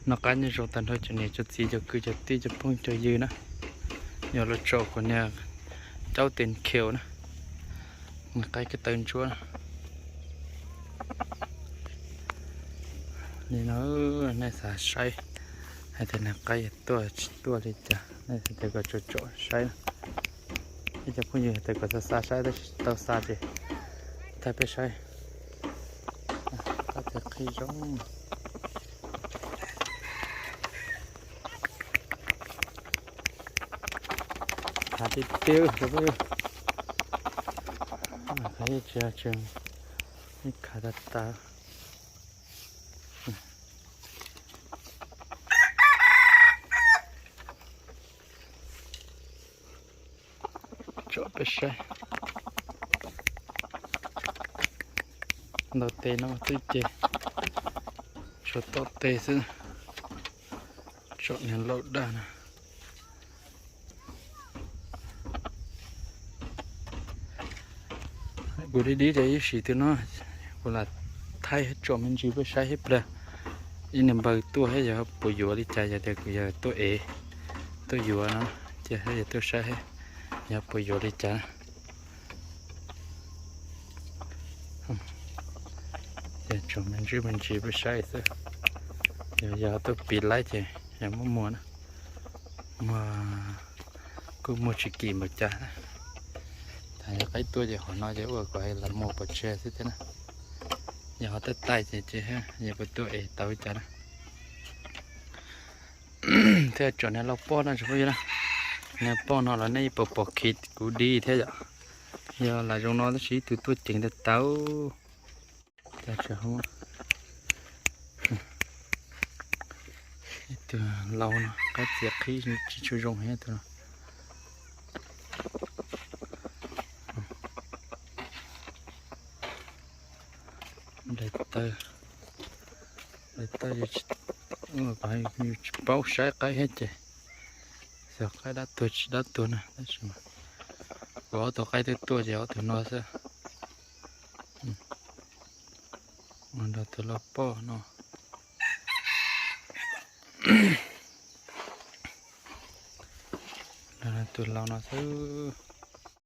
Noj qab nyob zoo tag nrho cov niam cov txiv cov kwv cov tij cov phooj cov ywg na, yog los tsom kuv niag caub tes khiaus na, niag qaib ko taw ntsuab na. Li no nej xav saib hais tias niag qaib yog tuaj tsis tuaj li cas, nej xav tias kom tsom tsom saib na. Ib cov phooj ywg hais tias kom xa xa saib tab sis tau xa ces thaij peb saib. Qaib tias qhib zoo. Khav tiag tiag, khav yeej tsis yog tsis, yeej khav tas tas. Tsom peb saib. Ntau tes no twb ces tshuav toj tes xwb. Tsom niag lauj daj na. Kuv dib dib ces ib sim twg no kuv lam thaij tsom me ntsis peb saib thiab pliag. Ib niag npawg tuaj thiab yog puas yuav li cas, yog tias kuv yog tuaj ev, tuaj yuav no ces thiab yog tuaj saib thiab, yog puas yuav li cas. Ces tsom me ntsis me ntsis peb saib xwb. Yog, yog tuaj piv laib ces yog muaj muag na, muag kuj muag tsis kim npaum cas. Thaum yog qaib tuaj ces qhov no ces ua kom lam muag pov tseg xwb thiab na. Yog ho tais tais ces ces yog puas tuaj es tau li cas na. Thiab tsom niag lauj poj no tsis pub yus na. Niag poj no los nej pom pom khiv kuv dib thiab yom. Yog lam zoo no tab sis ib tug tuaj ceev tau tau. Cas tsis, ib tug lau no qaib txiav qhib tsis tshua zoo heev tus no. Daim tawv, daim tawv, yus tsis paub saib qaib thiab ces xyov qaib dab tuag tsis dab tuag na, tab sis mas kuv ob tug qaib twb tuaj ces ob tug no xwb. Nrog tus lauj poj no, nrog tus lau no xwb.